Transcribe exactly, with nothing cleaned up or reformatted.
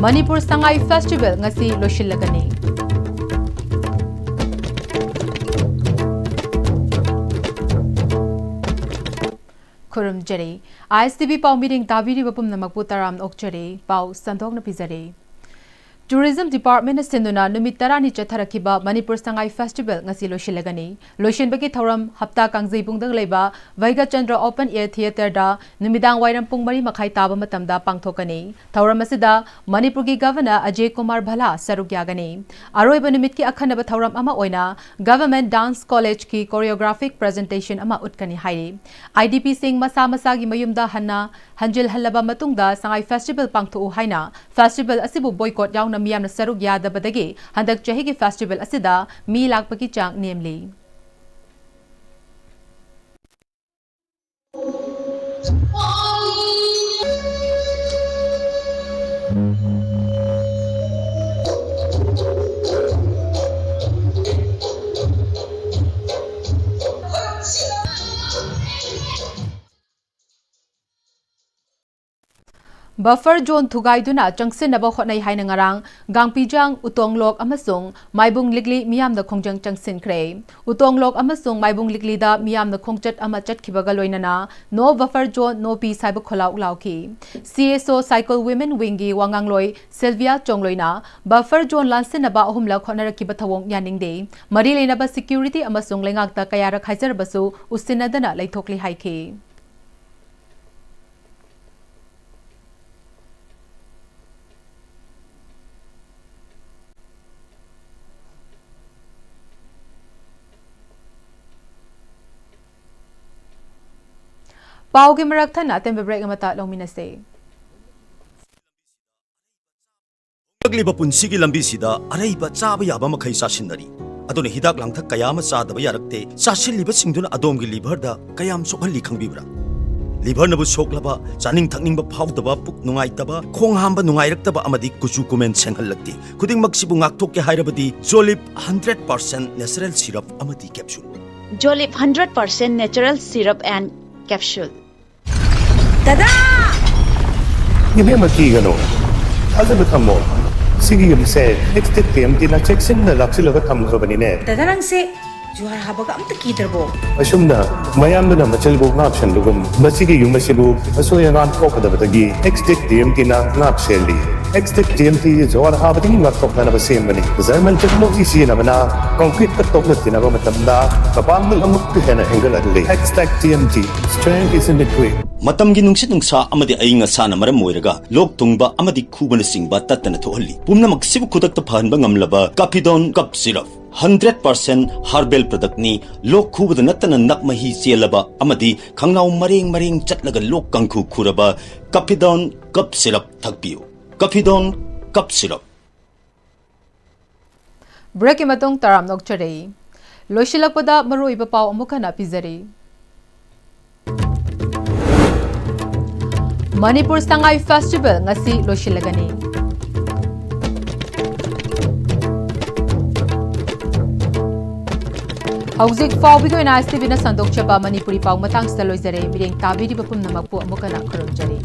Manipur Sangai festival ꯉꯁꯤ ꯂꯣꯏꯁꯤꯜꯂꯒꯅꯤ꯫ ꯈꯨꯔꯨꯝꯖꯔꯤ꯫ ꯑꯥꯏ ꯑꯦꯁ T V ꯄꯥꯎ ꯃꯤꯔꯤꯡ ꯇꯥꯕꯤꯔꯤꯕ ꯄꯨꯝꯅꯃꯛꯄꯨ ꯇꯔꯥꯝꯅ ꯑꯣꯛꯆꯔꯤ꯫ ꯄꯥꯎ ꯁꯟꯗꯣꯛꯅ ꯄꯤꯖꯔꯤ꯫ ꯇꯨꯔꯤꯖꯝ ꯗꯤꯄꯥꯔꯠꯃꯦꯟꯅ ꯁꯤꯟꯗꯨꯅ ꯅꯨꯃꯤꯠ ꯇꯔꯥꯅꯤ ꯆꯠꯊꯔꯛꯈꯤꯕ ꯃꯅꯤꯄꯨꯔ ꯁꯉꯥꯏ ꯐꯦꯁꯇꯤꯚꯦꯜ ꯉꯁꯤ ꯂꯣꯏꯁꯤꯜꯂꯒꯅꯤ꯫ ꯂꯣꯏꯁꯤꯟꯕꯒꯤ ꯊꯧꯔꯝ ꯍꯞꯇꯥ ꯀꯥꯡꯖꯩꯕꯨꯡꯗ ꯂꯩꯕ ꯚꯩꯒꯆꯟꯗ꯭ꯔ ꯑꯣꯄꯟ ꯑꯦꯌꯔ ꯊꯤꯌꯦꯇꯔꯗ ꯅꯨꯃꯤꯗꯥꯡ ꯋꯥꯏꯔꯝ ꯄꯨꯡ ꯃꯔꯤ ꯃꯈꯥꯏ ꯇꯥꯕ ꯃꯇꯝꯗ ꯄꯥꯡꯊꯣꯛꯀꯅꯤ꯫ ꯊꯧꯔꯝ ꯑꯁꯤꯗ ꯃꯅꯤꯄꯨꯔꯒꯤ ꯒꯚꯔꯅꯔ ꯑꯖꯌ ꯀꯨꯃꯥꯔ ꯚꯜꯂꯥ ꯁꯔꯨꯛ ꯌꯥꯒꯅꯤ꯫ ꯑꯔꯣꯏꯕ ꯅꯨꯃꯤꯠꯀꯤ ꯑꯈꯟꯅꯕ ꯊꯧꯔꯝ ꯑꯃ ꯑꯣꯏꯅ ꯒꯚꯔꯟꯃꯦꯟꯠ ꯗꯥꯟꯁ ꯀꯣꯂꯦꯖꯀꯤ ꯀꯣꯔꯤꯌꯣꯒ꯭ꯔꯥꯐꯤꯛ ꯄ꯭ꯔꯖꯦꯟꯇꯦꯁꯟ ꯑꯃ ꯎꯠꯀꯅꯤ ꯍꯥꯏꯔꯤ꯫ ꯑꯥꯏ ꯗꯤ ꯄꯤꯁꯤꯡ ꯃꯁꯥ ꯃꯁꯥꯒꯤ ꯃꯌꯨꯝꯗ ꯍꯟꯅ ꯍꯟꯖꯤꯜꯍꯜꯂꯕ ꯃꯇꯨꯡꯗ ꯁꯉꯥꯏ ꯐꯦꯁꯇꯤꯚꯦꯜ ꯄꯥꯡꯊꯣꯛꯎ ꯍꯥꯏꯅ ꯐꯦꯁꯇꯤꯚꯦꯜ ꯑꯁꯤꯕꯨ ꯕꯣꯏꯀꯣꯠ ꯌꯥꯎꯅ ꯃꯤꯌꯥꯝꯅ ꯁꯔꯨꯛ ꯌꯥꯗꯕꯗꯒꯤ ꯍꯟꯗꯛ ꯆꯍꯤꯒꯤ ꯐꯦꯁꯇꯤꯚꯦꯜ ꯑꯁꯤꯗ ꯃꯤ ꯂꯥꯛꯄꯒꯤ ꯆꯥꯡ ꯅꯦꯝꯂꯤ꯫ ꯕꯐꯔ ꯖꯣꯟ ꯊꯨꯒꯥꯏꯗꯨꯅ ꯆꯪꯁꯤꯟꯅꯕ ꯍꯣꯠꯅꯩ ꯍꯥꯏꯅ ꯉꯔꯥꯡ ꯒꯥꯡꯄꯤꯖꯥꯡ, ꯎꯇꯣꯡꯂꯣꯛ ꯑꯃꯁꯨꯡ ꯃꯥꯏꯕꯨꯡ ꯂꯤꯛꯂꯤ ꯃꯤꯌꯥꯝꯗ ꯈꯣꯡꯖꯪ ꯆꯪꯁꯤꯟꯈ꯭ꯔꯦ꯫ ꯎꯇꯣꯡꯂꯣꯛ ꯑꯃꯁꯨꯡ ꯃꯥꯏꯕꯨꯡ ꯂꯤꯛꯂꯤꯗ ꯃꯤꯌꯥꯝꯅ ꯈꯣꯡꯆꯠ ꯑꯃ ꯆꯠꯈꯤꯕꯒ ꯂꯣꯏꯅꯅ "No buffer zone, no peace" ꯍꯥꯏꯕ ꯈꯣꯜꯂꯥꯎ ꯂꯥꯎꯈꯤ꯫ C S O cycle women ꯋꯤꯡꯒꯤ ꯋꯥꯉꯥꯡꯂꯣꯏ ꯁꯤꯜꯚꯤꯌꯥ ꯆꯣꯡꯂꯣꯏꯅ ꯕꯐꯔ ꯖꯣꯟ ꯂꯥꯟꯁꯤꯟꯅꯕ ꯑꯍꯨꯝꯂꯛ ꯍꯣꯠꯅꯔꯛꯈꯤꯕ ꯊꯧꯑꯣꯡ ꯌꯥꯅꯤꯡꯗꯦ꯫ ꯃꯔꯤ ꯂꯩꯅꯕ ꯁꯦꯀ꯭ꯌꯨꯔꯤꯇꯤ ꯑꯃꯁꯨꯡ ꯂꯩꯉꯥꯛꯇ ꯀꯌꯥꯔꯛ ꯍꯥꯏꯖꯔꯕꯁꯨ ꯎꯁꯤꯟꯅꯗꯅ ꯂꯩꯊꯣꯛꯂꯤ ꯍꯥꯏꯈꯤ꯫ ꯄꯥꯎꯒꯤ ꯃꯔꯛ ꯊꯠꯅ ꯑꯇꯦꯟꯕ ꯕ꯭ꯔꯦꯛ ꯑꯃꯇ ꯂꯧꯃꯤꯟꯅꯁꯦ꯫ ꯍꯣꯡꯂꯛꯂꯤꯕ ꯄꯨꯟꯁꯤꯒꯤ ꯂꯝꯕꯤꯁꯤꯗ ꯑꯔꯩꯕ ꯆꯥꯕ ꯌꯥꯕ ꯃꯈꯩ ꯆꯥꯁꯤꯟꯅꯔꯤ꯫ ꯑꯗꯨꯅ ꯍꯤꯗꯥꯛ ꯂꯥꯡꯊꯛ ꯀꯌꯥ ꯑꯃ ꯆꯥꯗꯕ ꯌꯥꯔꯛꯇꯦ꯫ ꯆꯥꯁꯤꯜꯂꯤꯕꯁꯤꯡꯗꯨꯅ ꯑꯗꯣꯝꯒꯤ ꯂꯤꯚꯔꯗ ꯀꯌꯥꯝ ꯁꯣꯛꯍꯜꯂꯤ ꯈꯪꯕꯤꯕ꯭ꯔꯥ? ꯂꯤꯚꯔꯅꯕꯨ ꯁꯣꯛꯂꯕ, ꯆꯥꯅꯤꯡ ꯊꯛꯅꯤꯡꯕ ꯐꯥꯎꯗꯕ, ꯄꯨꯛ ꯅꯨꯡꯉꯥꯏꯇꯕ, ꯈꯣꯡ ꯍꯥꯝꯕ ꯅꯨꯡꯉꯥꯏꯔꯛꯇꯕ ꯑꯃꯗꯤ ꯀꯨꯆꯨ ꯀꯨꯃꯦꯟ ꯁꯦꯡꯍꯜꯂꯛꯇꯦ꯫ ꯈꯨꯗꯤꯡꯃꯛꯁꯤꯕꯨ ꯉꯥꯛꯊꯣꯛꯀꯦ ꯍꯥꯏꯔꯕꯗꯤ ꯖꯣꯂꯤꯞ ꯍꯟꯗ꯭ꯔꯦꯠ ꯄꯥꯔꯁꯦꯟ ꯅꯦꯆꯔꯦꯜ ꯁꯤꯔꯞ ꯑꯃꯗꯤ capsule. Jolip hundred percent natural syrup and capsule. ꯗꯗꯥ! ꯏꯕꯦꯝꯃ, ꯀꯤꯒꯅꯨ꯫ ꯊꯥꯖꯕ ꯊꯝꯃꯣ, ꯁꯤꯒꯤ ꯌꯨꯝꯁꯦ ꯑꯦꯛꯁꯇꯦꯛ ꯇꯤ ꯑꯦꯝ ꯇꯤꯅ ꯆꯦꯛꯁꯤꯟꯅ ꯂꯥꯛꯁꯤꯜꯂꯒ ꯊꯝꯈ꯭ꯔꯕꯅꯤꯅꯦ꯫ ꯗꯥꯗꯥ, ꯅꯪꯁꯦ ꯖꯨꯍꯥꯔ ꯍꯥꯕꯒ ꯑꯝꯇ ꯀꯤꯗ꯭ꯔꯕꯣ? ꯑꯁꯨꯝꯅ ꯃꯌꯥꯝꯗꯨꯅ ꯃꯆꯜꯕꯨ ꯉꯥꯛ ꯁꯦꯟꯕꯒꯨꯝ, ꯃꯁꯤꯒꯤ ꯌꯨꯝ ꯑꯁꯤꯕꯨ ꯑꯁꯣꯏ ꯑꯉꯥꯝ ꯊꯣꯛꯀꯗꯕꯗꯒꯤ ꯑꯦꯛꯁꯇꯦꯛ ꯇꯤ ꯑꯦꯝ ꯇꯤꯅ ꯉꯥꯛ ꯁꯦꯜꯂꯤ꯫ ꯑꯦꯛꯁꯇꯦꯛ ꯇꯤ ꯑꯦꯝ ꯇꯤ ꯖꯨꯍꯥꯔ ꯍꯥꯕꯗꯒꯤ ꯉꯥꯛꯊꯣꯛꯅꯅꯕ ꯁꯦꯝꯕꯅꯤ꯫ ꯖꯔꯃꯟ ꯇꯦꯛꯅꯣꯂꯣꯖꯤ ꯁꯤꯖꯤꯟꯅꯕꯅ ꯀꯪꯀ꯭ꯔꯤꯠꯇ ꯇꯣꯛꯅ ꯇꯤꯟꯅꯕ ꯃꯇꯝꯗ ꯃꯄꯥꯡꯒꯜ ꯑꯃꯨꯛꯀ ꯍꯦꯟꯅ ꯍꯦꯟꯒꯠꯍꯜꯂꯤ꯫ Xtech T M T, strength is in the grit. ꯃꯇꯝꯒꯤ ꯅꯨꯡꯁꯤꯠ ꯅꯨꯡꯁꯥ ꯑꯃꯗꯤ ꯑꯏꯪ ꯑꯁꯥꯅ ꯃꯔꯝ ꯑꯣꯏꯔꯒ ꯂꯣꯛ ꯊꯨꯡꯕ ꯑꯃꯗꯤ ꯈꯨꯕꯅꯆꯤꯡꯕ ꯇꯠꯇꯅ ꯊꯣꯛꯍꯜꯂꯤ꯫ ꯄꯨꯝꯅꯃꯛꯁꯤꯕꯨ ꯈꯨꯗꯛꯇ ꯐꯍꯟꯕ ꯉꯝꯂꯕ ꯀꯥꯐꯤꯗꯣꯟ ꯀꯞ ꯁꯤꯔꯞ, ꯍꯟꯗ꯭ꯔꯦꯠ ꯄꯥꯔꯁꯦꯟ ꯍꯥꯔꯕꯦꯜ ꯄ꯭ꯔꯗꯛꯅꯤ꯫ ꯂꯣꯛ ꯈꯨꯕꯗ ꯅꯠꯇꯅ ꯅꯞ ꯃꯍꯤ ꯆꯦꯜꯂꯕ ꯑꯃꯗꯤ ꯈꯪꯅꯥꯎ ꯃꯔꯦꯡ ꯃꯔꯦꯡ ꯆꯠꯂꯒ ꯂꯣꯛ ꯀꯥꯡꯈꯨ ꯈꯨꯔꯕ ꯀꯥꯐꯤꯗꯣꯟ ꯀꯞ ꯁꯤꯔꯞ ꯊꯛꯄꯤꯌꯨ꯫ ꯀꯥꯐꯤꯗꯣꯟ ꯀꯞ ꯁꯤꯔꯞ꯫ ꯕ꯭ꯔꯦꯛꯀꯤ ꯃꯇꯨꯡ ꯇꯔꯥꯝꯅ ꯑꯣꯛꯆꯔꯤ꯫ ꯂꯣꯏꯁꯤꯜꯂꯛꯄꯗ ꯃꯔꯨꯑꯣꯏꯕ ꯄꯥꯎ ꯑꯃꯨꯛ ꯍꯟꯅ ꯄꯤꯖꯔꯤ꯫ ꯃꯅꯤꯄꯨꯔ ꯁꯉꯥꯏ ꯐꯦꯁꯇꯤꯚꯦꯜ ꯉꯁꯤ ꯂꯣꯏꯁꯤꯜꯂꯒꯅꯤ꯫ ꯍꯧꯖꯤꯛ ꯐꯥꯎꯕꯒꯤ ꯑꯣꯏꯅ ꯑꯦꯁ ꯇꯤ ꯚꯤꯅ ꯁꯟꯗꯣꯛꯆꯕ ꯃꯅꯤꯄꯨꯔꯤ ꯄꯥꯎ ꯃꯇꯥꯡꯁꯤꯗ ꯂꯣꯏꯖꯔꯦ꯫ ꯃꯤꯠꯌꯦꯡ ꯇꯥꯕꯤꯔꯤꯕ ꯄꯨꯝꯅꯃꯛꯄꯨ ꯑꯃꯨꯛ ꯍꯟꯅ ꯈꯨꯔꯨꯝꯖꯔꯤ꯫